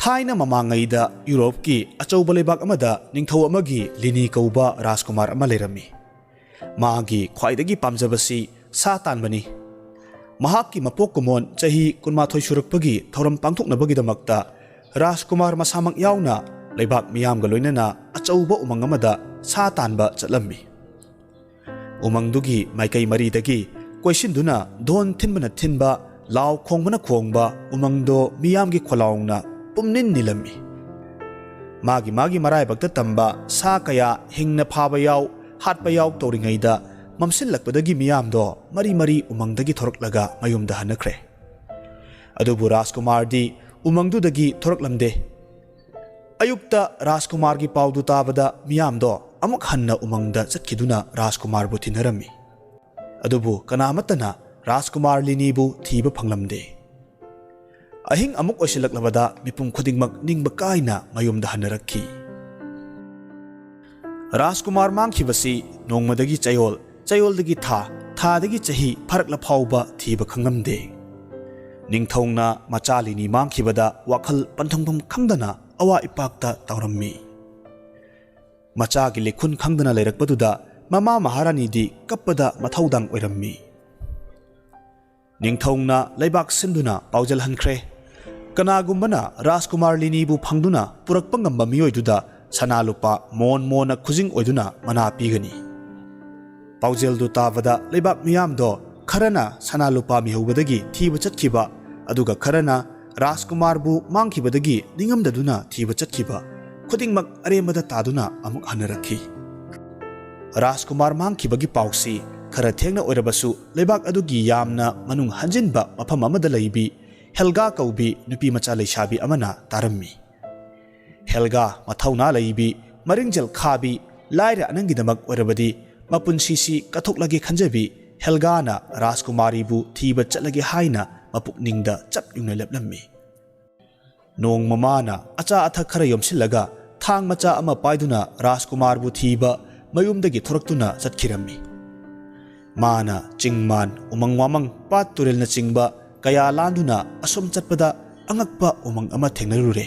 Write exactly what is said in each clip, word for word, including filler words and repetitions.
ꯊꯥꯏꯅ ꯃꯃꯥꯡꯉꯩꯗ ꯌꯨꯔꯣꯞꯀꯤ ꯑꯆꯧꯕ ꯂꯩꯕꯥꯛ ꯑꯃꯗ ꯅꯤꯡꯊꯧ ꯑꯃꯒꯤ ꯂꯤꯅꯤ ꯀꯧꯕ ꯔꯥꯖꯀꯨꯃꯥꯔ ꯑꯃ ꯂꯩꯔꯝꯃꯤ꯫ ꯃꯥꯒꯤ ꯈ꯭ꯋꯥꯏꯗꯒꯤ ꯄꯥꯝꯖꯕꯁꯤ ꯁꯥ ꯇꯥꯟꯕꯅꯤ꯫ ꯃꯍꯥꯛꯀꯤ ꯃꯄꯣꯛ ꯀꯨꯝꯑꯣꯟ ꯆꯍꯤ ꯀꯨꯟꯃꯥꯊꯣꯏ ꯁꯨꯔꯛꯄꯒꯤ ꯊꯧꯔꯝ ꯄꯥꯡꯊꯣꯛꯅꯕꯒꯤꯗꯃꯛꯇ ꯔꯥꯖꯀꯨꯃꯥꯔ ꯃꯁꯥꯃꯛ ꯌꯥꯎꯅ ꯂꯩꯕꯥꯛ ꯃꯤꯌꯥꯝꯒ ꯂꯣꯏꯅꯅ ꯑꯆꯧꯕ ꯎꯃꯪ ꯑꯃꯗ ꯁꯥ ꯇꯥꯟꯕ ꯆꯠꯂꯝꯃꯤ꯫ ꯎꯃꯪꯗꯨꯒꯤ ꯃꯥꯏꯀꯩ ꯃꯔꯤꯗꯒꯤ ꯀꯣꯏꯁꯤꯟꯗꯨꯅ ꯙꯣꯟ ꯊꯤꯟꯕꯅ ꯊꯤꯟꯕ, ꯂꯥꯎ ꯈꯣꯡꯕꯅ ꯈꯣꯡꯕ ꯎꯃꯪꯗꯣ ꯃꯤꯌꯥꯝꯒꯤ ꯈꯣꯜꯂꯥꯎꯅ ꯄꯨꯝꯅꯤꯟ ꯅꯤꯜꯂꯝꯃꯤ꯫ ꯃꯥꯒꯤ ꯃꯥꯒꯤ ꯃꯔꯥꯏꯕꯛꯇ ꯇꯝꯕ ꯁꯥ ꯀꯌꯥ ꯍꯤꯡꯅ ꯐꯥꯕ ꯌꯥꯎ, ꯍꯥꯠꯄ ꯌꯥꯎ ꯇꯧꯔꯤꯉꯩꯗ ꯃꯝꯁꯤꯜꯂꯛꯄꯗꯒꯤ ꯃꯤꯌꯥꯝꯗꯣ ꯃꯔꯤ ꯃꯔꯤ ꯎꯃꯪꯗꯒꯤ ꯊꯣꯔꯛꯂꯒ ꯃꯌꯨꯝꯗ ꯍꯟꯅꯈ꯭ꯔꯦ꯫ ꯑꯗꯨꯕꯨ ꯔꯥꯖꯀꯨꯃꯥꯔꯗꯤ ꯎꯃꯪꯗꯨꯗꯒꯤ ꯊꯣꯔꯛꯂꯝꯗꯦ꯫ ꯑꯌꯨꯛꯇ ꯔꯥꯖꯀꯨꯃꯥꯔꯒꯤ ꯄꯥꯎꯗꯨ ꯇꯥꯕꯗ ꯃꯤꯌꯥꯝꯗꯣ ꯑꯃꯨꯛ ꯍꯟꯅ ꯎꯃꯪꯗ ꯆꯠꯈꯤꯗꯨꯅ ꯔꯥꯖꯀꯨꯃꯥꯔꯕꯨ ꯊꯤꯅꯔꯝꯃꯤ꯫ ꯑꯗꯨꯕꯨ ꯀꯅꯥꯃꯠꯇꯅ ꯔꯥꯖꯀꯨꯃꯥꯔ ꯂꯤꯅꯤꯕꯨ ꯊꯤꯕ ꯐꯪꯂꯝꯗꯦ꯫ ꯑꯍꯤꯡ ꯑꯃꯨꯛ ꯑꯣꯏꯁꯤꯜꯂꯛꯂꯕꯗ ꯃꯤꯄꯨꯝ ꯈꯨꯗꯤꯡꯃꯛ ꯅꯤꯡꯕ ꯀꯥꯏꯅ ꯃꯌꯨꯝꯗ ꯍꯟꯅꯔꯛꯈꯤ꯫ ꯔꯥꯖꯀꯨꯃꯥꯔ ꯃꯥꯡꯈꯤꯕꯁꯤ ꯅꯣꯡꯃꯗꯒꯤ ꯆꯌꯣꯜ, ꯆꯌꯣꯜꯗꯒꯤ ꯊꯥ, ꯊꯥꯗꯒꯤ ꯆꯍꯤ ꯐꯥꯔꯛꯂ ꯐꯥꯎꯕ ꯊꯤꯕ ꯈꯪꯂꯝꯗꯦ꯫ ꯅꯤꯡꯊꯧꯅ ꯃꯆꯥ ꯂꯤꯅꯤ ꯃꯥꯡꯈꯤꯕꯗ ꯋꯥꯈꯜ ꯄꯟꯊꯨꯡꯐꯝ ꯈꯪꯗꯅ ꯑꯋꯥ ꯏꯄꯥꯛꯇ ꯇꯧꯔꯝꯃꯤ꯫ ꯃꯆꯥꯒꯤ ꯂꯤꯈꯨꯟ ꯈꯪꯗꯅ ꯂꯩꯔꯛꯄꯗꯨꯗ ꯃꯃꯥ ꯃꯍꯥꯔꯥꯅꯤꯗꯤ ꯀꯞꯄꯗ ꯃꯊꯧꯗꯥꯡ ꯑꯣꯏꯔꯝꯃꯤ꯫ ꯅꯤꯡꯊꯧꯅ ꯂꯩꯕꯥꯛ ꯁꯤꯟꯗꯨꯅ ꯄꯥꯎꯖꯦꯜꯍꯟꯈ꯭ꯔꯦ, "ꯀꯅꯥꯒꯨꯝꯕꯅ ꯔꯥꯖꯀꯨꯃꯥꯔ ꯂꯤꯅꯤꯕꯨ ꯐꯪꯗꯨꯅ ꯄꯨꯔꯛꯄ ꯉꯝꯕ ꯃꯤꯑꯣꯏꯗꯨꯗ ꯁꯅꯥ ꯂꯨꯄꯥ ꯃꯣꯟ ꯃꯣꯟꯅ ꯈꯨꯖꯤꯡ ꯑꯣꯏꯗꯨꯅ ꯃꯅꯥ ꯄꯤꯒꯅꯤ꯫" ꯄꯥꯎꯖꯦꯜꯗꯨ ꯇꯥꯕꯗ ꯂꯩꯕꯥꯛ ꯃꯤꯌꯥꯝꯗꯣ ꯈꯔꯅ ꯁꯅꯥ ꯂꯨꯄꯥ ꯃꯤꯍꯧꯕꯗꯒꯤ ꯊꯤꯕ ꯆꯠꯈꯤꯕ, ꯑꯗꯨꯒ ꯈꯔꯅ ꯔꯥꯖꯀꯨꯃꯥꯔꯕꯨ ꯃꯥꯡꯈꯤꯕꯗꯒꯤ ꯅꯤꯡꯉꯝꯗꯗꯨꯅ ꯊꯤꯕ ꯆꯠꯈꯤꯕ, ꯈꯨꯗꯤꯡꯃꯛ ꯑꯔꯦꯝꯕꯗ ꯇꯥꯗꯨꯅ ꯑꯃꯨꯛ ꯍꯟꯅꯔꯛꯈꯤ꯫ ꯔꯥꯖꯀꯨꯃꯥꯔ ꯃꯥꯡꯈꯤꯕꯒꯤ ꯄꯥꯎꯁꯤ ꯈꯔ ꯊꯦꯡꯅ ꯑꯣꯏꯔꯕꯁꯨ ꯂꯩꯕꯥꯛ ꯑꯗꯨꯒꯤ ꯌꯥꯝꯅ ꯃꯅꯨꯡ ꯍꯟꯖꯤꯟꯕ ꯃꯐꯝ ꯑꯃꯗ ꯂꯩꯕꯤ ꯍꯦꯜꯒꯥ ꯀꯧꯕꯤ ꯅꯨꯄꯤ ꯃꯆꯥ ꯂꯩꯁꯥꯕꯤ ꯑꯃꯅ ꯇꯥꯔꯝꯃꯤ꯫ ꯍꯦꯜꯒꯥ ꯃꯊꯧꯅꯥ ꯂꯩꯕꯤ, ꯃꯔꯤꯡꯖꯦꯜ ꯈꯥꯕꯤ, ꯂꯥꯏꯔ ꯑꯅꯪꯒꯤꯗꯃꯛ ꯑꯣꯏꯔꯕꯗꯤ ꯃꯄꯨꯟꯁꯤꯁꯤ ꯀꯠꯊꯣꯛꯂꯒꯦ ꯈꯟꯖꯕꯤ ꯍꯦꯜꯒꯥꯅ ꯔꯥꯖꯀꯨꯃꯥꯔꯤꯕꯨ ꯊꯤꯕ ꯆꯠꯂꯒꯦ ꯍꯥꯏꯅ ꯃꯄꯨꯛꯅꯤꯡꯗ ꯆꯞ ꯌꯨꯡꯅ ꯂꯦꯞꯂꯝꯃꯤ꯫ ꯅꯣꯡꯃ ꯃꯥꯅ ꯑꯆꯥ ꯑꯊꯛ ꯈꯔ ꯌꯣꯝꯁꯤꯜꯂꯒ ꯊꯥꯡ ꯃꯆꯥ ꯑꯃ ꯄꯥꯏꯗꯨꯅ ꯔꯥꯖꯀꯨꯃꯥꯔꯕꯨ ꯊꯤꯕ ꯃꯌꯨꯝꯗꯒꯤ ꯊꯣꯔꯛꯇꯨꯅ ꯆꯠꯈꯤꯔꯝꯃꯤ꯫ ꯃꯥꯅ ꯆꯤꯡ ꯃꯥꯟ, ꯎꯃꯪ ꯋꯥꯃꯪ, ꯄꯥꯠ ꯇꯨꯔꯦꯜꯅꯆꯤꯡꯕ ꯀꯌꯥ ꯂꯥꯟꯗꯨꯅ ꯑꯁꯨꯝ ꯆꯠꯄꯗ ꯑꯉꯛꯄ ꯎꯃꯪ ꯑꯃ ꯊꯦꯡꯅꯔꯨꯔꯦ꯫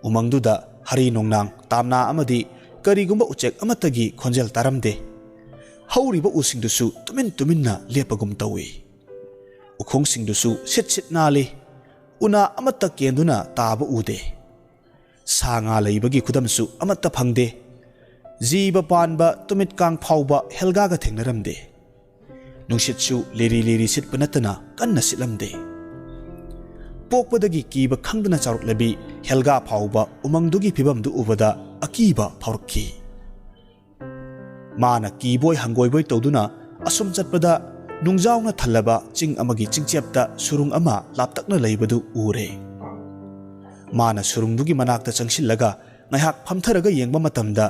ꯎꯃꯪꯗꯨꯗ ꯍꯔꯤ ꯅꯣꯡꯅꯥꯡ, ꯇꯥꯝꯅꯥ ꯑꯃꯗꯤ ꯀꯔꯤꯒꯨꯝꯕ ꯎꯆꯦꯛ ꯑꯃꯠꯇꯒꯤ ꯈꯣꯟꯖꯦꯜ ꯇꯥꯔꯝꯗꯦ꯫ ꯍꯧꯔꯤꯕ ꯎꯁꯤꯡꯗꯨꯁꯨ ꯇꯨꯃꯤꯟ ꯇꯨꯃꯤꯟꯅ ꯂꯦꯞꯄꯒꯨꯝ ꯇꯧꯏ꯫ ꯎꯈꯣꯡꯁꯤꯡꯗꯨꯁꯨ ꯁꯤꯠ ꯁꯤꯠ ꯅꯥꯜꯂꯤ꯫ ꯎꯅꯥ ꯑꯃꯠꯇ ꯀꯦꯟꯗꯨꯅ ꯇꯥꯕ ꯎꯗꯦ꯫ ꯁꯥ ꯉꯥ ꯂꯩꯕꯒꯤ ꯈꯨꯗꯝꯁꯨ ꯑꯃꯠꯇ ꯐꯪꯗꯦ꯫ ꯖꯤꯕ ꯄꯥꯟꯕ ꯇꯨꯃꯤꯠ ꯀꯥꯡ ꯐꯥꯎꯕ ꯍꯦꯜꯒꯥꯒ ꯊꯦꯡꯅꯔꯝꯗꯦ꯫ ꯅꯨꯡꯁꯤꯠꯁꯨ ꯂꯤꯔꯤ ꯂꯤꯔꯤ ꯁꯤꯠꯄ ꯅꯠꯇꯅ ꯀꯟꯅ ꯁꯤꯠꯂꯝꯗꯦ꯫ ꯄꯣꯛꯄꯗꯒꯤ ꯀꯤꯕ ꯈꯪꯗꯅ ꯆꯥꯎꯔꯛꯂꯕꯤ ꯍꯦꯜꯒꯥ ꯐꯥꯎꯕ ꯎꯃꯪꯗꯨꯒꯤ ꯐꯤꯕꯝꯗꯨ ꯎꯕꯗ ꯑꯀꯤꯕ ꯐꯥꯎꯔꯛꯈꯤ꯫ ꯃꯥꯅ ꯀꯤꯕꯣꯏ ꯍꯪꯒꯣꯏꯕꯣꯏ ꯇꯧꯗꯨꯅ ꯑꯁꯨꯝ ꯆꯠꯄꯗ ꯅꯨꯡꯖꯥꯎꯅ ꯊꯜꯂꯕ ꯆꯤꯡ ꯑꯃꯒꯤ ꯆꯤꯡꯆꯦꯞꯇ ꯁꯨꯔꯨꯡ ꯑꯃ ꯂꯥꯞꯇꯛꯅ ꯂꯩꯕꯗꯨ ꯎꯔꯦ꯫ ꯃꯥꯅ ꯁꯨꯔꯨꯡꯗꯨꯒꯤ ꯃꯅꯥꯛꯇ ꯆꯪꯁꯤꯜꯂꯒ ꯉꯥꯏꯍꯥꯛ ꯐꯝꯊꯔꯒ ꯌꯦꯡꯕ ꯃꯇꯝꯗ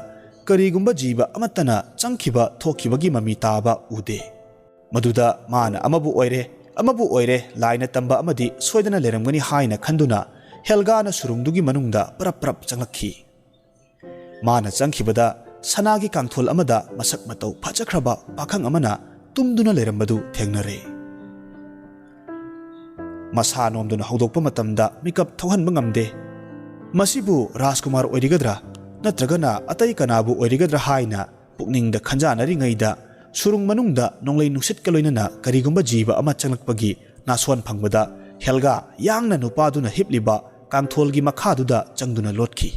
ꯀꯔꯤꯒꯨꯝꯕ ꯖꯤꯕ ꯑꯃꯠꯇꯅ ꯆꯪꯈꯤꯕ ꯊꯣꯛꯈꯤꯕꯒꯤ ꯃꯃꯤ ꯇꯥꯕ ꯎꯗꯦ꯫ ꯃꯗꯨꯗ ꯃꯥꯅ ꯑꯃꯕꯨ ꯑꯣꯏꯔꯦ, ꯑꯃꯕꯨ ꯑꯣꯏꯔꯦ, ꯂꯥꯏꯅ ꯇꯝꯕ ꯑꯃꯗꯤ ꯁꯣꯏꯗꯅ ꯂꯩꯔꯝꯒꯅꯤ ꯍꯥꯏꯅ ꯈꯟꯗꯨꯅ ꯍꯦꯜꯒꯥꯅ ꯁꯨꯔꯨꯡꯗꯨꯒꯤ ꯃꯅꯨꯡꯗ ꯄꯔꯞ ꯄꯔꯞ ꯆꯪꯂꯛꯈꯤ꯫ ꯃꯥꯅ ꯆꯪꯈꯤꯕꯗ ꯁꯅꯥꯒꯤ ꯀꯥꯡꯊꯣꯜ ꯑꯃꯗ ꯃꯁꯛ ꯃꯇꯧ ꯐꯖꯈ꯭ꯔꯕ ꯄꯥꯈꯪ ꯑꯃꯅ ꯇꯨꯝꯗꯨꯅ ꯂꯩꯔꯝꯕꯗꯨ ꯊꯦꯡꯅꯔꯦ꯫ ꯃꯁꯥ ꯅꯣꯝꯗꯨꯅ ꯍꯧꯗꯣꯛꯄ ꯃꯇꯝꯗ ꯃꯤꯀꯞ ꯊꯣꯛꯍꯟꯕ ꯉꯝꯗꯦ꯫ ꯃꯁꯤꯕꯨ ꯔꯥꯖꯀꯨꯃꯥꯔ ꯑꯣꯏꯔꯤꯒꯗ꯭ꯔꯥ ꯅꯠꯇ꯭ꯔꯒꯅ ꯑꯇꯩ ꯀꯅꯥꯕꯨ ꯑꯣꯏꯔꯤꯒꯗ꯭ꯔꯥ ꯍꯥꯏꯅ ꯄꯨꯛꯅꯤꯡꯗ ꯈꯟꯖꯥꯅꯔꯤꯉꯩꯗ ꯁꯨꯔꯨꯡ ꯃꯅꯨꯡꯗ ꯅꯣꯡꯂꯩ ꯅꯨꯡꯁꯤꯠꯀ ꯂꯣꯏꯅꯅ ꯀꯔꯤꯒꯨꯝꯕ ꯖꯤꯕ ꯑꯃ ꯆꯪꯂꯛꯄꯒꯤ ꯅꯥꯁꯣꯟ ꯐꯪꯕꯗ ꯍꯦꯜꯒꯥ ꯌꯥꯡꯅ ꯅꯨꯄꯥꯗꯨꯅ ꯍꯤꯞꯂꯤꯕ ꯀꯥꯡꯊꯣꯜꯒꯤ ꯃꯈꯥꯗꯨꯗ ꯆꯪꯗꯨꯅ ꯂꯣꯠꯈꯤ꯫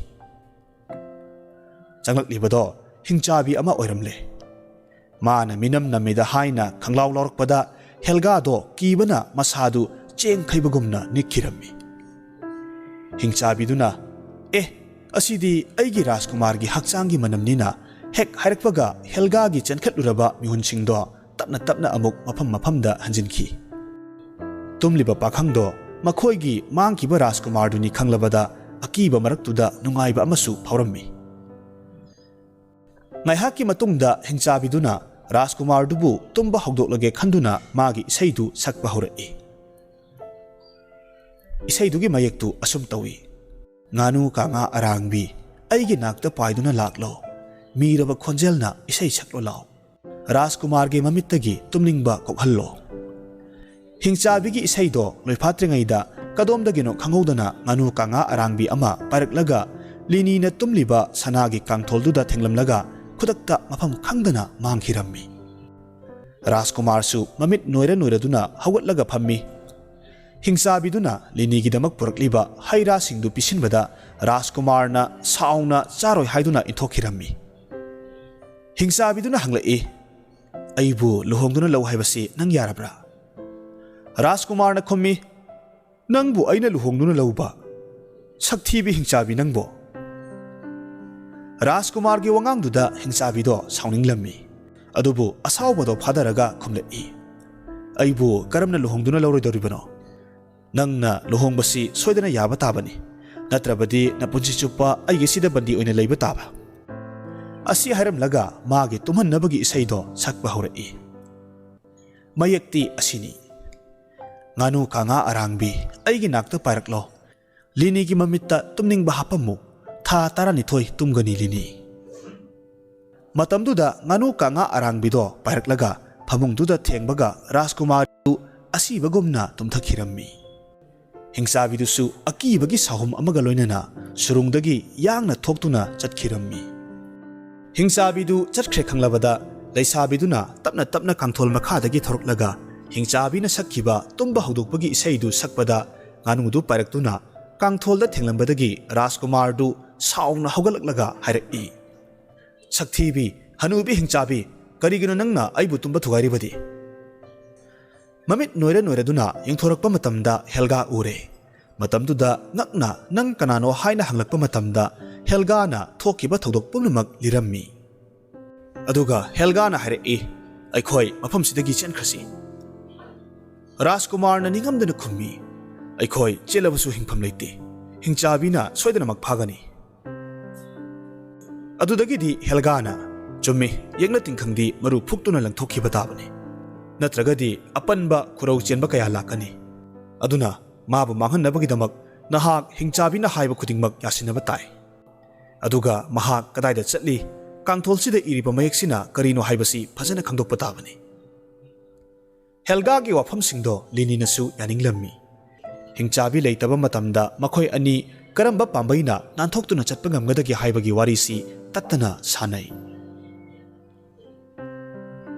ꯆꯪꯂꯛꯂꯤꯕꯗꯣ ꯍꯤꯡꯆꯥꯕꯤ ꯑꯃ ꯑꯣꯏꯔꯝꯂꯦ꯫ ꯃꯥꯅ ꯃꯤꯅꯝ ꯅꯝꯃꯤꯗ ꯍꯥꯏꯅ ꯈꯪꯂꯥꯎ ꯂꯥꯎꯔꯛꯄꯗ ꯍꯦꯜꯒꯥꯗꯣ ꯀꯤꯕꯅ ꯃꯁꯥꯗꯨ ꯆꯦꯡ ꯈꯩꯕꯒꯨꯝꯅ ꯅꯤꯛꯈꯤꯔꯝꯃꯤ꯫ ꯍꯤꯡꯆꯥꯕꯤꯗꯨꯅ, "ꯑꯦ, ꯑꯁꯤꯗꯤ ꯑꯩꯒꯤ ꯔꯥꯖꯀꯨꯃꯥꯔꯒꯤ ꯍꯛꯆꯥꯡꯒꯤ ꯃꯅꯝꯅꯤꯅ" ꯍꯦꯛ ꯍꯥꯏꯔꯛꯄꯒ ꯍꯦꯜꯒꯥꯒꯤ ꯆꯦꯟꯈꯠꯂꯨꯔꯕ ꯃꯤꯍꯨꯟꯁꯤꯡꯗꯣ ꯇꯞꯅ ꯇꯞꯅ ꯑꯃꯨꯛ ꯃꯐꯝ ꯃꯐꯝꯗ ꯍꯟꯖꯤꯟꯈꯤ꯫ ꯇꯨꯝꯂꯤꯕ ꯄꯥꯈꯪꯗꯣ ꯃꯈꯣꯏꯒꯤ ꯃꯥꯡꯈꯤꯕ ꯔꯥꯖꯀꯨꯃꯥꯔꯗꯨꯅꯤ ꯈꯪꯂꯕꯗ ꯑꯀꯤꯕ ꯃꯔꯛꯇꯨꯗ ꯅꯨꯡꯉꯥꯏꯕ ꯑꯃꯁꯨ ꯐꯥꯎꯔꯝꯃꯤ꯫ ꯉꯥꯏꯍꯥꯛꯀꯤ ꯃꯇꯨꯡꯗ ꯍꯤꯡꯆꯥꯕꯤꯗꯨꯅ ꯔꯥꯖꯀꯨꯃꯥꯔꯗꯨꯕꯨ ꯇꯨꯝꯕ ꯍꯧꯗꯣꯛꯂꯒꯦ ꯈꯟꯗꯨꯅ ꯃꯥꯒꯤ ꯏꯁꯩꯗꯨ ꯁꯛꯄ ꯍꯧꯔꯛꯏ꯫ ꯏꯁꯩꯗꯨꯒꯤ ꯃꯌꯦꯛꯇꯨ ꯑꯁꯨꯝ ꯇꯧꯏ: "ꯉꯥꯅꯨ ꯀꯥꯉꯥ ꯑꯔꯥꯡꯕꯤ, ꯑꯩꯒꯤ ꯅꯥꯛꯇ ꯄꯥꯏꯗꯨꯅ ꯂꯥꯛꯂꯣ, ꯃꯤꯔꯕ ꯈꯣꯟꯖꯦꯜꯅ ꯏꯁꯩ ꯁꯛꯂꯣ ꯂꯥꯎ, ꯔꯥꯖꯀꯨꯃꯥꯔꯒꯤ ꯃꯃꯤꯠꯇꯒꯤ ꯇꯨꯝꯅꯤꯡꯕ ꯀꯣꯛꯍꯜꯂꯣ"꯫ ꯍꯤꯡꯆꯥꯕꯤꯒꯤ ꯏꯁꯩꯗꯣ ꯂꯣꯏꯐꯥꯠꯇ꯭ꯔꯤꯉꯩꯗ ꯀꯗꯣꯝꯗꯒꯤꯅꯣ ꯈꯪꯍꯧꯗꯅ ꯉꯥꯅꯨ ꯀꯥꯉꯥ ꯑꯔꯥꯡꯕꯤ ꯑꯃ ꯄꯥꯏꯔꯛꯂꯒ ꯂꯤꯅꯤꯅ ꯇꯨꯝꯂꯤꯕ ꯁꯅꯥꯒꯤ ꯀꯥꯡꯊꯣꯜꯗꯨꯗ ꯊꯦꯡꯂꯝꯂꯒ ꯈꯨꯗꯛꯇ ꯃꯐꯝ ꯈꯪꯗꯅ ꯃꯥꯡꯈꯤꯔꯝꯃꯤ꯫ ꯔꯥꯖꯀꯨꯃꯥꯔꯁꯨ ꯃꯃꯤꯠ ꯅꯣꯏꯔ ꯅꯣꯏꯔꯗꯨꯅ ꯍꯧꯒꯠꯂꯒ ꯐꯝꯃꯤ꯫ ꯍꯤꯡꯆꯥꯕꯤꯗꯨꯅ ꯂꯤꯅꯤꯒꯤꯗꯃꯛ ꯄꯨꯔꯛꯂꯤꯕ ꯍꯩ ꯔꯥꯁꯤꯡꯗꯨ ꯄꯤꯁꯤꯟꯕꯗ ꯔꯥꯖꯀꯨꯃꯥꯔꯅ ꯁꯥꯎꯅ ꯆꯥꯔꯣꯏ ꯍꯥꯏꯗꯨꯅ ꯏꯟꯊꯣꯛꯈꯤꯔꯝꯃꯤ꯫ ꯍꯤꯡꯆꯥꯕꯤꯗꯨꯅ ꯍꯪꯂꯛꯏ, "ꯑꯩꯕꯨ ꯂꯨꯍꯣꯡꯗꯨꯅ ꯂꯧ ꯍꯥꯏꯕꯁꯤ ꯅꯪ ꯌꯥꯔꯕ꯭ꯔꯥ?" ꯔꯥꯖꯀꯨꯃꯥꯔꯅ ꯈꯨꯝꯃꯤ, "ꯅꯪꯕꯨ ꯑꯩꯅ ꯂꯨꯍꯣꯡꯗꯨꯅ ꯂꯧꯕ? ꯁꯛꯊꯤꯕꯤ ꯍꯤꯡꯆꯥꯕꯤ ꯅꯪꯕꯣ!" ꯔꯥꯖꯀꯨꯃꯥꯔꯒꯤ ꯋꯥꯉꯥꯡꯗꯨꯗ ꯍꯤꯡꯆꯥꯕꯤꯗꯣ ꯁꯥꯎꯅꯤꯡꯂꯝꯃꯤ꯫ ꯑꯗꯨꯕꯨ ꯑꯁꯥꯎꯕꯗꯣ ꯐꯥꯗꯔꯒ ꯈꯨꯝꯂꯛꯏ, "ꯑꯩꯕꯨ ꯀꯔꯝꯅ ꯂꯨꯍꯣꯡꯗꯨꯅ ꯂꯧꯔꯣꯏꯗꯧꯔꯤꯕꯅꯣ? ꯅꯪꯅ ꯂꯨꯍꯣꯡꯕꯁꯤ ꯁꯣꯏꯗꯅ ꯌꯥꯕ ꯇꯥꯕꯅꯤ, ꯅꯠꯇ꯭ꯔꯕꯗꯤ ꯅꯄꯨꯟꯁꯤ ꯆꯨꯞꯄ ꯑꯩꯒꯤꯁꯤꯗ ꯕꯟꯗꯤ ꯑꯣꯏꯅ ꯂꯩꯕ ꯇꯥꯕ"꯫ ꯑꯁꯤ ꯍꯥꯏꯔꯝꯂꯒ ꯃꯥꯒꯤ ꯇꯨꯝꯍꯟꯅꯕꯒꯤ ꯏꯁꯩꯗꯣ ꯁꯛꯄ ꯍꯧꯔꯛꯏ꯫ ꯃꯌꯦꯛꯇꯤ ꯑꯁꯤꯅꯤ: "ꯉꯥꯅꯨ ꯀꯥꯉꯥ ꯑꯔꯥꯡꯕꯤ, ꯑꯩꯒꯤ ꯅꯥꯛꯇ ꯄꯥꯏꯔꯛꯂꯣ꯫ ꯂꯤꯅꯤꯒꯤ ꯃꯃꯤꯠꯇ ꯇꯨꯝꯅꯤꯡꯕ ꯍꯥꯞꯄꯝꯃꯨ꯫ ꯊꯥ ꯇꯔꯥꯅꯤꯊꯣꯏ ꯇꯨꯝꯒꯅꯤ ꯂꯤꯅꯤ"꯫ ꯃꯇꯝꯗꯨꯗ ꯉꯥꯅꯨ ꯀꯥꯉꯥ ꯑꯔꯥꯡꯕꯤꯗꯣ ꯄꯥꯏꯔꯛꯂꯒ ꯐꯃꯨꯡꯗꯨꯗ ꯊꯦꯡꯕꯒ ꯔꯥꯖꯀꯨꯃꯥꯔꯗꯨ ꯑꯁꯤꯕꯒꯨꯝꯅ ꯇꯨꯝꯊꯈꯤꯔꯝꯃꯤ꯫ ꯍꯤꯡꯆꯥꯕꯤꯗꯨꯁꯨ ꯑꯀꯤꯕꯒꯤ ꯁꯥꯍꯨꯝ ꯑꯃꯒ ꯂꯣꯏꯅꯅ ꯁꯨꯔꯨꯡꯗꯒꯤ ꯌꯥꯡꯅ ꯊꯣꯛꯇꯨꯅ ꯆꯠꯈꯤꯔꯝꯃꯤ꯫ ꯍꯤꯡꯆꯥꯕꯤꯗꯨ ꯆꯠꯈ꯭ꯔꯦ ꯈꯪꯂꯕꯗ ꯂꯩꯁꯥꯕꯤꯗꯨꯅ ꯇꯞꯅ ꯇꯞꯅ ꯀꯥꯡꯊꯣꯜ ꯃꯈꯥꯗꯒꯤ ꯊꯣꯔꯛꯂꯒ ꯍꯤꯡꯆꯥꯕꯤꯅ ꯁꯛꯈꯤꯕ ꯇꯨꯝꯕ ꯍꯧꯗꯣꯛꯄꯒꯤ ꯏꯁꯩꯗꯨ ꯁꯛꯄꯗ ꯉꯥꯅꯨꯗꯨ ꯄꯥꯏꯔꯛꯇꯨꯅ ꯀꯥꯡꯊꯣꯜꯗ ꯊꯦꯡꯂꯝꯕꯗꯒꯤ ꯔꯥꯖꯀꯨꯃꯥꯔꯗꯨ ꯁꯥꯎꯅ ꯍꯧꯒꯠꯂꯛꯂꯒ ꯍꯥꯏꯔꯛꯏ, "ꯁꯛꯊꯤꯕꯤ, ꯍꯅꯨꯕꯤ ꯍꯤꯡꯆꯥꯕꯤ, ꯀꯔꯤꯒꯤꯅꯣ ꯅꯪꯅ ꯑꯩꯕꯨ ꯇꯨꯝꯕ ꯊꯨꯒꯥꯏꯔꯤꯕꯗꯤ?" ꯃꯃꯤꯠ ꯅꯣꯏꯔ ꯅꯣꯏꯔꯗꯨꯅ ꯌꯦꯡꯊꯣꯔꯛꯄ ꯃꯇꯝꯗ ꯍꯦꯜꯒꯥ ꯎꯔꯦ꯫ ꯃꯇꯝꯗꯨꯗ ꯉꯛꯅ "ꯅꯪ ꯀꯅꯥꯅꯣ?" ꯍꯥꯏꯅ ꯍꯪꯂꯛꯄ ꯃꯇꯝꯗ ꯍꯦꯜꯒꯥꯅ ꯊꯣꯛꯈꯤꯕ ꯊꯧꯗꯣꯛ ꯄꯨꯝꯅꯃꯛ ꯂꯤꯔꯝꯃꯤ꯫ ꯑꯗꯨꯒ ꯍꯦꯜꯒꯥꯅ ꯍꯥꯏꯔꯛꯏ, "ꯑꯩꯈꯣꯏ ꯃꯐꯝꯁꯤꯗꯒꯤ ꯆꯦꯟꯈ꯭ꯔꯁꯤ"꯫ ꯔꯥꯖꯀꯨꯃꯥꯔꯅ ꯅꯤꯡꯉꯝꯗꯅ ꯈꯨꯝꯃꯤ, "ꯑꯩꯈꯣꯏ ꯆꯦꯜꯂꯕꯁꯨ ꯍꯤꯡꯐꯝ ꯂꯩꯇꯦ꯫ ꯍꯤꯡꯆꯥꯕꯤꯅ ꯁꯣꯏꯗꯅꯃꯛ ꯐꯥꯒꯅꯤ"꯫ ꯑꯗꯨꯗꯒꯤꯗꯤ ꯍꯦꯜꯒꯥꯅ, "ꯆꯨꯝꯃꯤ, ꯌꯦꯛꯅ ꯇꯤꯡꯈꯪꯗꯤ ꯃꯔꯨ ꯐꯨꯛꯇꯨꯅ ꯂꯪꯊꯣꯛꯈꯤꯕ ꯇꯥꯕꯅꯤ, ꯅꯠꯇ꯭ꯔꯒꯗꯤ ꯑꯄꯟꯕ ꯈꯨꯔꯧ ꯆꯦꯟꯕ ꯀꯌꯥ ꯂꯥꯛꯀꯅꯤ꯫ ꯑꯗꯨꯅ ꯃꯥꯕꯨ ꯃꯥꯡꯍꯟꯅꯕꯒꯤꯗꯃꯛ ꯅꯍꯥꯛ ꯍꯤꯡꯆꯥꯕꯤꯅ ꯍꯥꯏꯕ ꯈꯨꯗꯤꯡꯃꯛ ꯌꯥꯁꯤꯟꯅꯕ ꯇꯥꯏ꯫ ꯑꯗꯨꯒ ꯃꯍꯥꯛ ꯀꯗꯥꯏꯗ ꯆꯠꯂꯤ, ꯀꯥꯡꯊꯣꯜꯁꯤꯗ ꯏꯔꯤꯕ ꯃꯌꯦꯛꯁꯤꯅ ꯀꯔꯤꯅꯣ ꯍꯥꯏꯕꯁꯤ ꯐꯖꯅ ꯈꯪꯗꯣꯛꯄ ꯇꯥꯕꯅꯤ"꯫ ꯍꯦꯜꯒꯥꯒꯤ ꯋꯥꯐꯝꯁꯤꯡꯗꯣ ꯂꯤꯅꯤꯅꯁꯨ ꯌꯥꯅꯤꯡꯂꯝꯃꯤ꯫ ꯍꯤꯡꯆꯥꯕꯤ ꯂꯩꯇꯕ ꯃꯇꯝꯗ ꯃꯈꯣꯏ ꯑꯅꯤ ꯀꯔꯝꯕ ꯄꯥꯝꯕꯩꯅ ꯅꯥꯟꯊꯣꯛꯇꯨꯅ ꯆꯠꯄ ꯉꯝꯒꯗꯒꯦ ꯍꯥꯏꯕꯒꯤ ꯋꯥꯔꯤꯁꯤ ꯇꯠꯇꯅ ꯁꯥꯟꯅꯩ꯫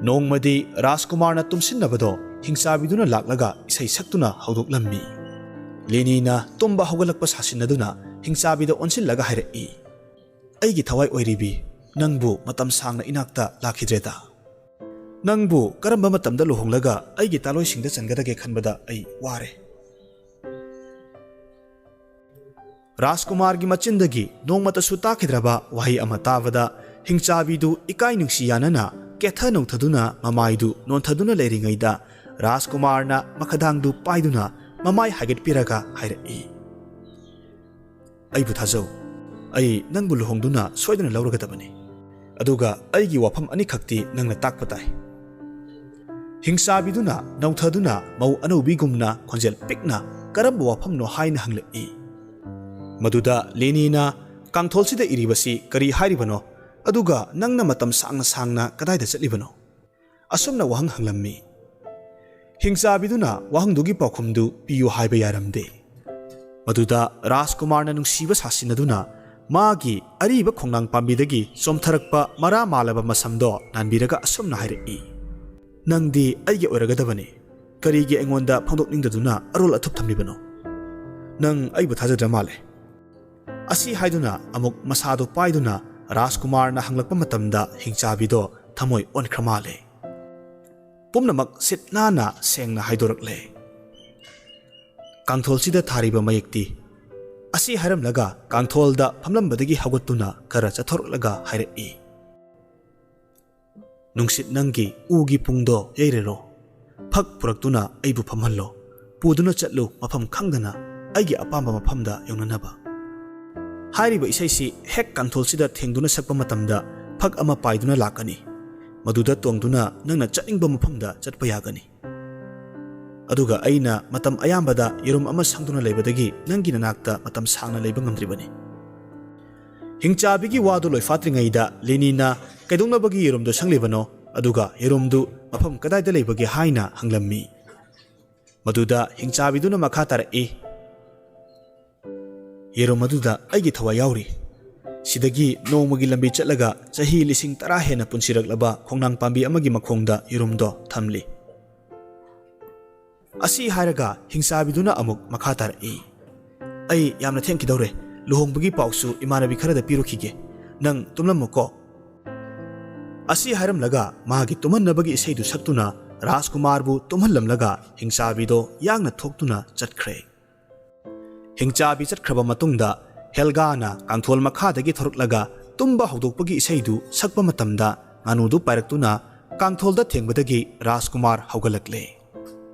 ꯅꯣꯡꯃꯗꯤ ꯔꯥꯖꯀꯨꯃꯥꯔꯅ ꯇꯨꯝꯁꯤꯟꯅꯕꯗꯣ ꯍꯤꯡꯆꯥꯕꯤꯗꯨꯅ ꯂꯥꯛꯂꯒ ꯏꯁꯩ ꯁꯛꯇꯨꯅ ꯍꯧꯗꯣꯛꯂꯝꯃꯤ꯫ ꯂꯦꯅꯤꯅ ꯇꯨꯝꯕ ꯍꯧꯒꯠꯂꯛꯄ ꯁꯥꯁꯤꯟꯅꯗꯨꯅ ꯍꯤꯡꯆꯥꯕꯤꯗ ꯑꯣꯟꯁꯤꯜꯂꯒ ꯍꯥꯏꯔꯛꯏ, "ꯑꯩꯒꯤ ꯊꯋꯥꯏ ꯑꯣꯏꯔꯤꯕꯤ, ꯅꯪꯕꯨ ꯃꯇꯝ ꯁꯥꯡꯅ ꯏꯅꯥꯛꯇ ꯂꯥꯛꯈꯤꯗ꯭ꯔꯦꯗ꯫ ꯅꯪꯕꯨ ꯀꯔꯝꯕ ꯃꯇꯝꯗ ꯂꯨꯍꯣꯡꯂꯒ ꯑꯩꯒꯤ ꯇꯥꯂꯣꯏꯁꯤꯡꯗ ꯆꯟꯒꯗꯒꯦ ꯈꯟꯕꯗ ꯑꯩ ꯋꯥꯔꯦ"꯫ ꯔꯥꯖꯀꯨꯃꯥꯔꯒꯤ ꯃꯆꯤꯟꯗꯒꯤ ꯅꯣꯡꯃꯇꯁꯨ ꯇꯥꯈꯤꯗ꯭ꯔꯕ ꯋꯥꯍꯩ ꯑꯃ ꯇꯥꯕꯗ ꯍꯤꯡꯆꯥꯕꯤꯗꯨ ꯏꯀꯥꯏ ꯅꯨꯡꯁꯤ ꯌꯥꯅꯅ ꯀꯦꯊ ꯅꯧꯊꯗꯨꯅ ꯃꯃꯥꯏꯗꯨ ꯅꯣꯟꯊꯗꯨꯅ ꯂꯩꯔꯤꯉꯩꯗ ꯔꯥꯖꯀꯨꯃꯥꯔꯅ ꯃꯈꯗꯥꯡꯗꯨ ꯄꯥꯏꯗꯨꯅ ꯃꯃꯥꯏ ꯍꯥꯏꯒꯠꯄꯤꯔꯒ ꯍꯥꯏꯔꯛꯏ, "ꯑꯩꯕꯨ ꯊꯥꯖꯧ꯫ ꯑꯩ ꯅꯪꯕꯨ ꯂꯨꯍꯣꯡꯗꯨꯅ ꯁꯣꯏꯗꯅ ꯂꯧꯔꯒꯗꯕꯅꯤ꯫ ꯑꯗꯨꯒ ꯑꯩꯒꯤ ꯋꯥꯐꯝ ꯑꯅꯤꯈꯛꯇꯤ ꯅꯪꯅ ꯇꯥꯛꯄ ꯇꯥꯏ"꯫ ꯍꯤꯡꯆꯥꯕꯤꯗꯨꯅ ꯅꯧꯊꯗꯨꯅ ꯃꯧ ꯑꯅꯧꯕꯤꯒꯨꯝꯅ ꯈꯣꯟꯖꯦꯜ ꯄꯤꯛꯅ ꯀꯔꯝꯕ ꯋꯥꯐꯝꯅꯣ ꯍꯥꯏꯅ ꯍꯪꯂꯛꯏ꯫ ꯃꯗꯨꯗ ꯂꯦꯅꯤꯅ, "ꯀꯥꯡꯊꯣꯜꯁꯤꯗ ꯏꯔꯤꯕꯁꯤ ꯀꯔꯤ ꯍꯥꯏꯔꯤꯕꯅꯣ? ꯑꯗꯨꯒ ꯅꯪꯅ ꯃꯇꯝ ꯁꯥꯡꯅ ꯁꯥꯡꯅ ꯀꯗꯥꯏꯗ ꯆꯠꯂꯤꯕꯅꯣ?" ꯑꯁꯨꯝꯅ ꯋꯥꯍꯪ ꯍꯪꯂꯝꯃꯤ꯫ ꯍꯤꯡꯆꯥꯕꯤꯗꯨꯅ ꯋꯥꯍꯪꯗꯨꯒꯤ ꯄꯥꯎꯈꯨꯝꯗꯨ ꯄꯤꯌꯨ ꯍꯥꯏꯕ ꯌꯥꯔꯝꯗꯦ꯫ ꯃꯗꯨꯗ ꯔꯥꯖꯀꯨꯃꯥꯔꯅ ꯅꯨꯡꯁꯤꯕ ꯁꯥꯁꯤꯟꯅꯗꯨꯅ ꯃꯥꯒꯤ ꯑꯔꯤꯕ ꯈꯣꯡꯅꯥꯡ ꯄꯥꯝꯕꯤꯗꯒꯤ ꯆꯣꯝꯊꯔꯛꯄ ꯃꯔꯥ ꯃꯥꯜꯂꯕ ꯃꯁꯝꯗꯣ ꯅꯥꯟꯕꯤꯔꯒ ꯑꯁꯨꯝꯅ ꯍꯥꯏꯔꯛꯏ, "ꯅꯪꯗꯤ ꯑꯩꯒꯤ ꯑꯣꯏꯔꯒꯗꯕꯅꯤ꯫ ꯀꯔꯤꯒꯤ ꯑꯩꯉꯣꯟꯗ ꯐꯣꯡꯗꯣꯛꯅꯤꯡꯗꯗꯨꯅ ꯑꯔꯣꯜ ꯑꯊꯨꯞ ꯊꯝꯂꯤꯕꯅꯣ? ꯅꯪ ꯑꯩꯕꯨ ꯊꯥꯖꯗ꯭ꯔ ꯃꯥꯜꯂꯦ"꯫ ꯑꯁꯤ ꯍꯥꯏꯗꯨꯅ ꯑꯃꯨꯛ ꯃꯁꯥꯗꯨ ꯄꯥꯏꯗꯨꯅ ꯔꯥꯖꯀꯨꯃꯥꯔꯅ ꯍꯪꯂꯛꯄ ꯃꯇꯝꯗ ꯍꯤꯡꯆꯥꯕꯤꯗꯣ ꯊꯃꯣꯏ ꯑꯣꯟꯈ꯭ꯔ ꯃꯥꯜꯂꯦ꯫ ꯄꯨꯝꯅꯃꯛ ꯁꯤꯠ ꯅꯥꯟꯅ ꯁꯦꯡꯅ ꯍꯥꯏꯗꯣꯔꯛꯂꯦ꯫ "ꯀꯥꯡꯊꯣꯜꯁꯤꯗ ꯊꯥꯔꯤꯕ ꯃꯌꯦꯛꯇꯤ?" ꯑꯁꯤ ꯍꯥꯏꯔꯝꯂꯒ ꯀꯥꯡꯊꯣꯜꯗ ꯐꯝꯂꯝꯕꯗꯒꯤ ꯍꯧꯒꯠꯇꯨꯅ ꯈꯔ ꯆꯠꯊꯣꯔꯛꯂꯒ ꯍꯥꯏꯔꯛꯏ, "ꯅꯨꯡꯁꯤꯠ ꯅꯪꯒꯤ ꯎꯒꯤ ꯄꯨꯡꯗꯣ ꯌꯩꯔꯔꯣ꯫ ꯐꯛ ꯄꯨꯔꯛꯇꯨꯅ ꯑꯩꯕꯨ ꯐꯝꯍꯜꯂꯣ꯫ ꯄꯨꯗꯨꯅ ꯆꯠꯂꯨ ꯃꯐꯝ ꯈꯪꯗꯅ ꯑꯩꯒꯤ ꯑꯄꯥꯝꯕ ꯃꯐꯝꯗ ꯌꯧꯅꯅꯕ"꯫ ꯍꯥꯏꯔꯤꯕ ꯏꯁꯩꯁꯤ ꯍꯦꯛ ꯀꯥꯡꯊꯣꯜꯁꯤꯗ ꯊꯦꯡꯗꯨꯅ ꯁꯛꯄ ꯃꯇꯝꯗ ꯐꯛ ꯑꯃ ꯄꯥꯏꯗꯨꯅ ꯂꯥꯛꯀꯅꯤ꯫ ꯃꯗꯨꯗ ꯇꯣꯡꯗꯨꯅ ꯅꯪꯅ ꯆꯠꯅꯤꯡꯕ ꯃꯐꯝꯗ ꯆꯠꯄ ꯌꯥꯒꯅꯤ꯫ ꯑꯗꯨꯒ ꯑꯩꯅ ꯃꯇꯝ ꯑꯌꯥꯝꯕꯗ ꯌꯦꯔꯨꯝ ꯑꯃ ꯁꯪꯗꯨꯅ ꯂꯩꯕꯗꯒꯤ ꯅꯪꯒꯤ ꯅꯅꯥꯛꯇ ꯃꯇꯝ ꯁꯥꯡꯅ ꯂꯩꯕ ꯉꯝꯗ꯭ꯔꯤꯕꯅꯤ꯫ ꯍꯤꯡꯆꯥꯕꯤꯒꯤ ꯋꯥꯗꯨ ꯂꯣꯏꯐꯥꯠꯇ꯭ꯔꯤꯉꯩꯗ ꯂꯦꯅꯤꯅ ꯀꯩꯗꯧꯅꯕꯒꯤ ꯌꯦꯔꯨꯝꯗꯨ ꯁꯪꯂꯤꯕꯅꯣ, ꯑꯗꯨꯒ ꯌꯦꯔꯨꯝꯗꯨ ꯃꯐꯝ ꯀꯗꯥꯏꯗ ꯂꯩꯕꯒꯦ ꯍꯥꯏꯅ ꯍꯪꯂꯝꯃꯤ꯫ ꯑꯗꯨꯗ ꯍꯤꯡꯆꯥꯕꯤꯗꯨꯅ ꯃꯈꯥ ꯇꯥꯔꯛꯏ, "ꯌꯦꯔꯨꯝ ꯑꯗꯨꯗ ꯑꯩꯒꯤ ꯊꯋꯥꯏ ꯌꯥꯎꯔꯤ꯫ ꯁꯤꯗꯒꯤ ꯅꯣꯡꯃꯒꯤ ꯂꯝꯕꯤ ꯆꯠꯂꯒ ꯆꯍꯤ ꯂꯤꯁꯤꯡ ꯇꯔꯥ ꯍꯦꯟꯅ ꯄꯨꯟꯁꯤꯔꯛꯂꯕ ꯈꯣꯡꯅꯥꯡ ꯄꯥꯝꯕꯤ ꯑꯃꯒꯤ ꯃꯈꯣꯡꯗ ꯌꯦꯔꯨꯝꯗꯣ ꯊꯝꯂꯤ꯫" ꯑꯁꯤ ꯍꯥꯏꯔꯒ ꯍꯤꯡꯆꯥꯕꯤꯗꯨꯅ ꯑꯃꯨꯛ ꯃꯈꯥ ꯇꯥꯔꯛꯏ, "ꯑꯩ ꯌꯥꯝꯅ ꯊꯦꯡꯈꯤꯗꯧꯔꯦ꯫ ꯂꯨꯍꯣꯡꯕꯒꯤ ꯄꯥꯎꯁꯨ ꯏꯃꯥꯟꯅꯕꯤ ꯈꯔꯗ ꯄꯤꯔꯨꯈꯤꯒꯦ꯫ ꯅꯪ ꯇꯨꯝꯂꯝꯃꯨꯀꯣ꯫" ꯑꯁꯤ ꯍꯥꯏꯔꯝꯂꯒ ꯃꯥꯒꯤ ꯇꯨꯝꯍꯟꯅꯕꯒꯤ ꯏꯁꯩꯗꯨ ꯁꯛꯇꯨꯅ ꯔꯥꯖꯀꯨꯃꯥꯔꯕꯨ ꯇꯨꯝꯍꯜꯂꯝꯂꯒ ꯍꯤꯡꯆꯥꯕꯤꯗꯣ ꯌꯥꯡꯅ ꯊꯣꯛꯇꯨꯅ ꯆꯠꯈ꯭ꯔꯦ꯫ ꯍꯤꯡꯆꯥꯕꯤ ꯆꯠꯈ꯭ꯔꯕ ꯃꯇꯨꯡꯗ ꯍꯦꯜꯒꯥꯅ ꯀꯥꯡꯊꯣꯜ ꯃꯈꯥꯗꯒꯤ ꯊꯣꯔꯛꯂꯒ ꯇꯨꯝꯕ ꯍꯧꯗꯣꯛꯄꯒꯤ ꯏꯁꯩꯗꯨ ꯁꯛꯄ ꯃꯇꯝꯗ ꯉꯥꯅꯨꯗꯨ ꯄꯥꯏꯔꯛꯇꯨꯅ ꯀꯥꯡꯊꯣꯜꯗ ꯊꯦꯡꯕꯗꯒꯤ ꯔꯥꯖꯀꯨꯃꯥꯔ ꯍꯧꯒꯠꯂꯛꯂꯦ꯫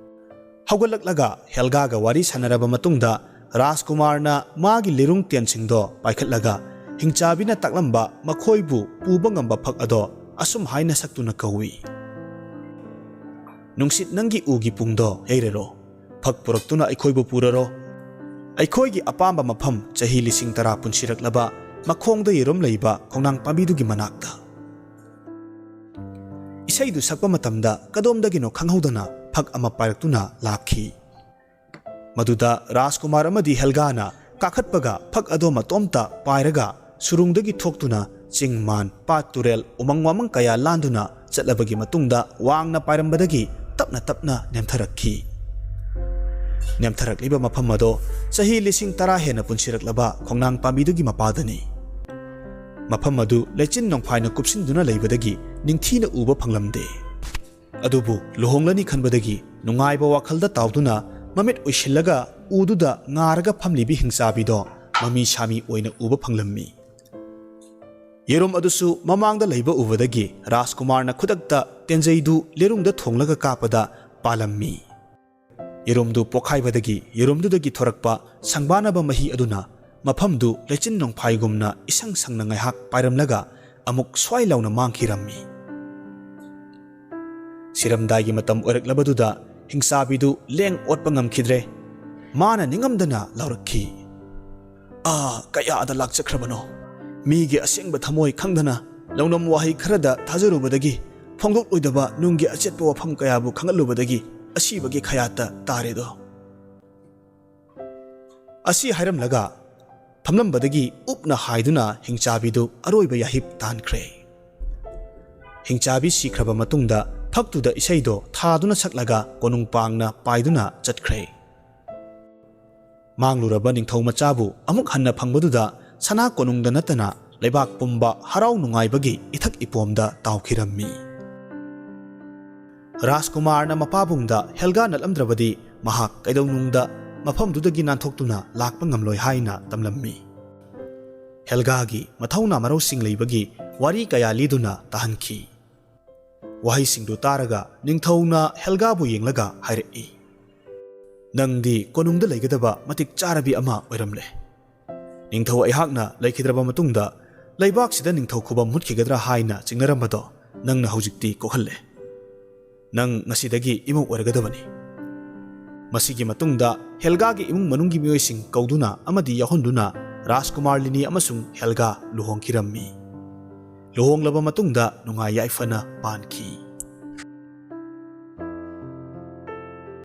ꯍꯧꯒꯠꯂꯛꯂꯒ ꯍꯦꯜꯒꯥꯒ ꯋꯥꯔꯤ ꯁꯥꯟꯅꯔꯕ ꯃꯇꯨꯡꯗ ꯔꯥꯖꯀꯨꯃꯥꯔꯅ ꯃꯥꯒꯤ ꯂꯤꯔꯨꯡ ꯇꯦꯟꯁꯤꯡꯗꯣ ꯄꯥꯏꯈꯠꯂꯒ ꯍꯤꯡꯆꯥꯕꯤꯅ ꯇꯥꯛꯂꯝꯕ ꯃꯈꯣꯏꯕꯨ ꯄꯨꯕ ꯉꯝꯕ ꯐꯛ ꯑꯗꯣ ꯑꯁꯨꯝ ꯍꯥꯏꯅ ꯁꯛꯇꯨꯅ ꯀꯧꯏ, "ꯅꯨꯡꯁꯤꯠ ꯅꯪꯒꯤ ꯎꯒꯤ ꯄꯨꯡꯗꯣ ꯌꯩꯔꯔꯣ꯫ ꯐꯛ ꯄꯨꯔꯛꯇꯨꯅ ꯑꯩꯈꯣꯏꯕꯨ ꯄꯨꯔꯔꯣ꯫ ꯑꯩꯈꯣꯏꯒꯤ ꯑꯄꯥꯝꯕ ꯃꯐꯝ, ꯆꯍꯤ ꯂꯤꯁꯤꯡ ꯇꯔꯥ ꯄꯨꯟꯁꯤꯔꯛꯂꯕ ꯃꯈꯣꯡꯗ ꯌꯦꯔꯨꯝ ꯂꯩꯕ ꯈꯣꯡꯅꯥꯡ ꯄꯥꯝꯕꯤꯗꯨꯒꯤ ꯃꯅꯥꯛꯇ꯫" ꯏꯁꯩꯗꯨ ꯁꯛꯄ ꯃꯇꯝꯗ ꯀꯗꯣꯝꯗꯒꯤꯅꯣ ꯈꯪꯍꯧꯗꯅ ꯐꯛ ꯑꯃ ꯄꯥꯏꯔꯛꯇꯨꯅ ꯂꯥꯛꯈꯤ꯫ ꯃꯗꯨꯗ ꯔꯥꯖꯀꯨꯃꯥꯔ ꯑꯃꯗꯤ ꯍꯦꯜꯒꯥꯅ ꯀꯥꯈꯠꯄꯒ ꯐꯛ ꯑꯗꯣ ꯃꯇꯣꯝꯇ ꯄꯥꯏꯔꯒ ꯁꯨꯔꯨꯡꯗꯒꯤ ꯊꯣꯛꯇꯨꯅ ꯆꯤꯡ ꯃꯥꯟ, ꯄꯥꯠ ꯇꯨꯔꯦꯜ, ꯎꯃꯪ ꯋꯥꯃꯪ ꯀꯌꯥ ꯂꯥꯟꯗꯨꯅ ꯆꯠꯂꯕꯒꯤ ꯃꯇꯨꯡꯗ ꯋꯥꯡꯅ ꯄꯥꯏꯔꯝꯕꯗꯒꯤ ꯇꯞꯅ ꯇꯞꯅ ꯅꯦꯝꯊꯔꯛꯈꯤ꯫ ꯅꯦꯝꯊꯔꯛꯂꯤꯕ ꯃꯐꯝ ꯑꯗꯣ ꯆꯍꯤ ꯂꯤꯁꯤꯡ ꯇꯔꯥ ꯍꯦꯟꯅ ꯄꯨꯟꯁꯤꯔꯛꯂꯕ ꯈꯣꯡꯅꯥꯡ ꯄꯥꯝꯕꯤꯗꯨꯒꯤ ꯃꯄꯥꯗꯅꯤ꯫ ꯃꯐꯝ ꯑꯗꯨ ꯂꯩꯆꯤꯟ ꯅꯣꯡꯐꯥꯏꯅ ꯀꯨꯞꯁꯤꯟꯗꯨꯅ ꯂꯩꯕꯗꯒꯤ ꯅꯤꯡꯊꯤꯅ ꯎꯕ ꯐꯪꯂꯝꯗꯦ꯫ ꯑꯗꯨꯕꯨ ꯂꯨꯍꯣꯡꯂꯅꯤ ꯈꯟꯕꯗꯒꯤ ꯅꯨꯡꯉꯥꯏꯕ ꯋꯥꯈꯜꯗ ꯇꯥꯎꯗꯨꯅ ꯃꯃꯤꯠ ꯎꯏꯁꯤꯜꯂꯒ ꯎꯗꯨꯗ ꯉꯥꯔꯒ ꯐꯝꯂꯤꯕꯤ ꯍꯤꯡꯆꯥꯕꯤꯗꯣ ꯃꯃꯤ ꯁꯥꯃꯤ ꯑꯣꯏꯅ ꯎꯕ ꯐꯪꯂꯝꯃꯤ꯫ ꯌꯦꯔꯨꯝ ꯑꯗꯨꯁꯨ ꯃꯃꯥꯡꯗ ꯂꯩꯕ ꯎꯕꯗꯒꯤ ꯔꯥꯖꯀꯨꯃꯥꯔꯅ ꯈꯨꯗꯛꯇ ꯇꯦꯟꯖꯩꯗꯨ ꯂꯤꯔꯨꯡꯗ ꯊꯣꯡꯂꯒ ꯀꯥꯞꯄꯗ ꯄꯥꯜꯂꯝꯃꯤ꯫ ꯌꯦꯔꯨꯝꯗꯨ ꯄꯣꯈꯥꯏꯕꯗꯒꯤ ꯌꯦꯔꯨꯝꯗꯨꯗꯒꯤ ꯊꯣꯔꯛꯄ ꯁꯪꯕꯥꯅꯕ ꯃꯍꯤ ꯑꯗꯨꯅ ꯃꯐꯝꯗꯨ ꯂꯩꯆꯤꯟ ꯅꯣꯡꯐꯥꯏꯒꯨꯝꯅ ꯏꯁꯪ ꯁꯪꯅ ꯉꯥꯏꯍꯥꯛ ꯄꯥꯏꯔꯝꯂꯒ ꯑꯃꯨꯛ ꯁ꯭ꯋꯥꯏ ꯂꯥꯎꯅ ꯃꯥꯡꯈꯤꯔꯝꯃꯤ꯫ ꯁꯤꯔꯝꯗꯥꯏꯒꯤ ꯃꯇꯝ ꯑꯣꯏꯔꯛꯂꯕꯗꯨꯗ ꯍꯤꯡꯆꯥꯕꯤꯗꯨ ꯂꯦꯡ ꯑꯣꯠꯄ ꯉꯝꯈꯤꯗ꯭ꯔꯦ꯫ ꯃꯥꯅ ꯅꯤꯡꯉꯝꯗꯅ ꯂꯥꯎꯔꯛꯈꯤ, "ꯑꯥ, ꯀꯌꯥꯗ ꯂꯥꯛꯆꯈ꯭ꯔꯕꯅꯣ! ꯃꯤꯒꯤ ꯑꯁꯦꯡꯕ ꯊꯃꯣꯏ ꯈꯪꯗꯅ ꯂꯧꯅꯝ ꯋꯥꯍꯩ ꯈꯔꯗ ꯊꯥꯖꯔꯨꯕꯗꯒꯤ, ꯐꯣꯡꯗꯣꯛꯂꯣꯏꯗꯕ ꯅꯨꯡꯒꯤ ꯑꯆꯦꯠꯄ ꯋꯥꯐꯝ ꯀꯌꯥꯕꯨ ꯈꯪꯒꯠꯂꯨꯕꯗꯒꯤ ꯑꯁꯤꯕꯒꯤ ꯈꯌꯥꯠꯇ ꯇꯥꯔꯦꯗꯣ꯫ ꯑꯁꯤ ꯍꯥꯏꯔꯝꯂꯒ ꯐꯝꯂꯝꯕꯗꯒꯤ ꯎꯞꯅ ꯍꯥꯏꯗꯨꯅ ꯍꯤꯡꯆꯥꯕꯤꯗꯨ ꯑꯔꯣꯏꯕ ꯌꯥꯍꯤꯞ ꯇꯥꯟꯈ꯭ꯔꯦ꯫ ꯍꯤꯡꯆꯥꯕꯤ ꯁꯤꯈ꯭ꯔꯕ ꯃꯇꯨꯡꯗ ꯐꯛꯇꯨꯗ ꯏꯁꯩꯗꯣ ꯊꯥꯗꯨꯅ ꯁꯛꯂꯒ ꯀꯣꯅꯨꯡ ꯄꯥꯡꯅ ꯄꯥꯏꯗꯨꯅ ꯆꯠꯈ꯭ꯔꯦ꯫ ꯃꯥꯡꯂꯨꯔꯕ ꯅꯤꯡꯊꯧ ꯃꯆꯥꯕꯨ ꯑꯃꯨꯛ ꯍꯟꯅ ꯐꯪꯕꯗꯨꯗ ꯁꯅꯥ ꯀꯣꯅꯨꯡꯗ ꯅꯠꯇꯅ ꯂꯩꯕꯥꯛ ꯄꯨꯝꯕ ꯍꯔꯥꯎ ꯅꯨꯡꯉꯥꯏꯕꯒꯤ ꯏꯊꯛ ꯏꯄꯣꯝꯗ ꯇꯥꯎꯈꯤꯔꯝꯃꯤ꯫ ꯔꯥꯖꯀꯨꯃꯥꯔꯅ ꯃꯄꯥꯕꯨꯡꯗ ꯍꯦꯜꯒꯥ ꯅꯠꯂꯝꯗ꯭ꯔꯕꯗꯤ ꯃꯍꯥꯛ ꯀꯩꯗꯧꯅꯨꯡꯗ ꯃꯐꯝꯗꯨꯗꯒꯤ ꯅꯥꯟꯊꯣꯛꯇꯨꯅ ꯂꯥꯛꯄ ꯉꯝꯂꯣꯏ ꯍꯥꯏꯅ ꯇꯝꯂꯝꯃꯤ꯫ ꯍꯦꯜꯒꯥꯒꯤ ꯃꯊꯧꯅꯥ ꯃꯔꯧꯁꯤꯡ ꯂꯩꯕꯒꯤ ꯋꯥꯔꯤ ꯀꯌꯥ ꯂꯤꯗꯨꯅ ꯇꯥꯍꯟꯈꯤ꯫ ꯋꯥꯍꯩꯁꯤꯡꯗꯨ ꯇꯥꯔꯒ ꯅꯤꯡꯊꯧꯅ ꯍꯦꯜꯒꯥꯕꯨ ꯌꯦꯡꯂꯒ ꯍꯥꯏꯔꯛꯏ, "ꯅꯪꯗꯤ ꯀꯣꯅꯨꯡꯗ ꯂꯩꯒꯗꯕ ꯃꯇꯤꯛ ꯆꯥꯔꯕꯤ ꯑꯃ ꯑꯣꯏꯔꯝꯂꯦ꯫ ꯅꯤꯡꯊꯧ ꯑꯩꯍꯥꯛꯅ ꯂꯩꯈꯤꯗ꯭ꯔꯕ ꯃꯇꯨꯡꯗ ꯂꯩꯕꯥꯛꯁꯤꯗ ꯅꯤꯡꯊꯧ ꯈꯨꯕꯝ ꯃꯨꯠꯈꯤꯒꯗ꯭ꯔꯥ ꯍꯥꯏꯅ ꯆꯤꯡꯅꯔꯝꯕꯗꯣ ꯅꯪꯅ ꯍꯧꯖꯤꯛꯇꯤ ꯀꯣꯛꯍꯜꯂꯦ꯫ ꯅꯪ ꯉꯁꯤꯗꯒꯤ ꯏꯃꯨꯡ ꯑꯣꯏꯔꯒꯗꯕꯅꯤ꯫" ꯃꯁꯤꯒꯤ ꯃꯇꯨꯡꯗ ꯍꯦꯜꯒꯥꯒꯤ ꯏꯃꯨꯡ ꯃꯅꯨꯡꯒꯤ ꯃꯤꯑꯣꯏꯁꯤꯡ ꯀꯧꯗꯨꯅ ꯑꯃꯗꯤ ꯌꯥꯎꯍꯟꯗꯨꯅ ꯔꯥꯖꯀꯨꯃꯥꯔ ꯂꯤꯅꯤ ꯑꯃꯁꯨꯡ ꯍꯦꯜꯒꯥ ꯂꯨꯍꯣꯡꯈꯤꯔꯝꯃꯤ꯫ ꯂꯨꯍꯣꯡꯂꯕ ꯃꯇꯨꯡꯗ ꯅꯨꯡꯉꯥꯏ ꯌꯥꯏꯐꯅ ꯄꯥꯟꯈꯤ꯫